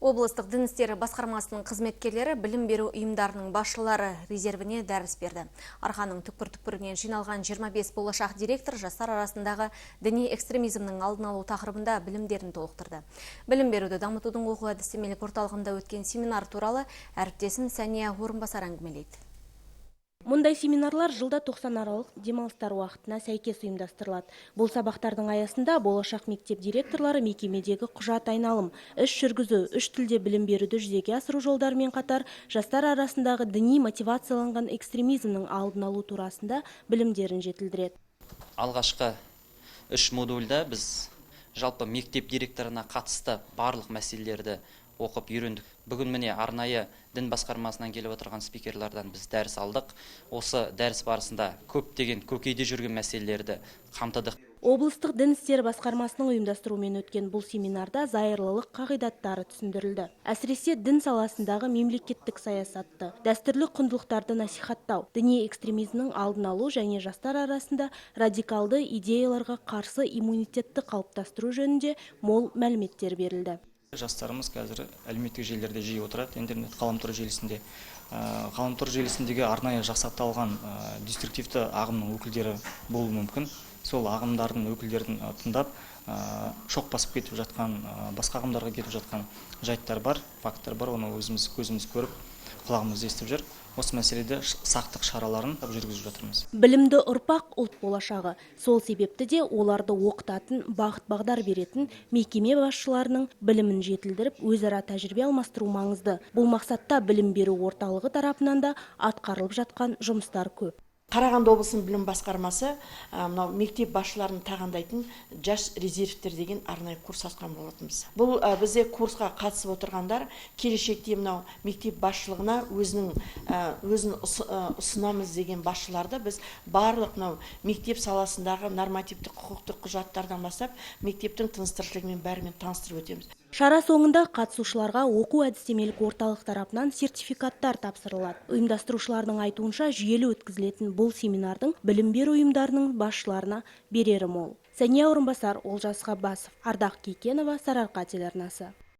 Облыстық дін істері басқармасының қызметкерлері білім беру ұйымдарының басшылары резервіне дәріс берді. Арқаның түкпір-түкпірінен жиналған 25 болашақ директор жастар арасындағы діни экстремизмнің алдын алу тақырыбында білімдерін толықтырды. Білім беруді дамытудың оқу әдістемелік орталығында өткен семинар туралы әріптесім Сәния Орынбасар әңгімелейді. Мұндай семинарлар жылда 90 аралық демалыстар уақытына сәйкес ұйымдастырылады. Бұл сабақтардың аясында болашақ мектеп директорлары мекемедегі құжат айналым, іс жүргізу, үш тілде білім беруді жүзеге асыру жолдарымен қатар жастар арасындағы діни мотивацияланған экстремизмнің алдын алу турасында білімдерін жетілдіреді. Алғашқы үш модульда біз жалпы мектеп директорына қатысты барлық мәселелерді оқып үйрендік. Бүгін, міне, арнайы дін басқармасынан келіп отырған спикерлерден біз дәріс алдық. Осы дәріс барысында көптеген көкейде жүрген мәселелерді қамтыдық. Облыстық дін істері басқармасының ұйымдастыруымен өткен бұл семинарда зайырлылық қағидаттары түсіндірілді. Әсіресе дін саласындағы мемлекеттік саясатты, дәстүрлі құндылықтарды насихаттау, діни экстремизмнің алдын алу және жастар арасында радикалды идеяларға қарсы иммунитетті қалыптастыру жөнінде мол мәліметтер берілді. Жастарымыз қазір әлеуметтік желілерде жиі отырады, интернет, ғаламтор желісінде. Ғаламтор желісіндегі арнайы жасақталған деструктивті ағымның өкілдері болуы мүмкін. Сол ағымдардың өкілдерін тыңдап, шоқ басып кетіп жатқан, басқа ағымдарға кетіп жатқан жайттар бар, факттар бар. Оны өзіміз көзіміз көріп, құлағымыз естіп жүр. Осы мәселеде сақтық шараларын жүргізіп жатырмыз. Білімді ұрпақ – ұлт болашағы. Сол себепті де оларды оқытатын, бағыт бағдар беретін мекеме басшыларының білімін жетілдіріп, өзара тәжірибе алмастыру маңызды. Бұл мақсатта білім беру орталығы тарапынан да атқарылып жатқан жұмыстар көп. Қарағанды облысының білім басқармасы мынау мектеп басшыларын тағайындайтын «Жас резервтер» деген арнайы курс ашқан болатынбыз. Бұл бізде курсқа қатысып отырғандар келешекте мынау мектеп басшылығына өзін ұсынамыз деген басшыларды біз барлық мынау мектеп саласындағы нормативтік құқықтық құжаттардан бастап мектептің тыныс тіршілігімен, бәрімен таныстырып өтеміз. Шара соңында қатысушыларға оқу әдістемелік орталық тарапынан сертификаттар тапсырылады. Ұйымдастырушылардың айтуынша, жүйелі өткізілетін бұл семинардың білім беру ұйымдарының басшыларына берері мол. Сәния Орынбасар, Олжас Ғаббасов, Ардақ Кейкенова, Сарыарқа телеарнасы.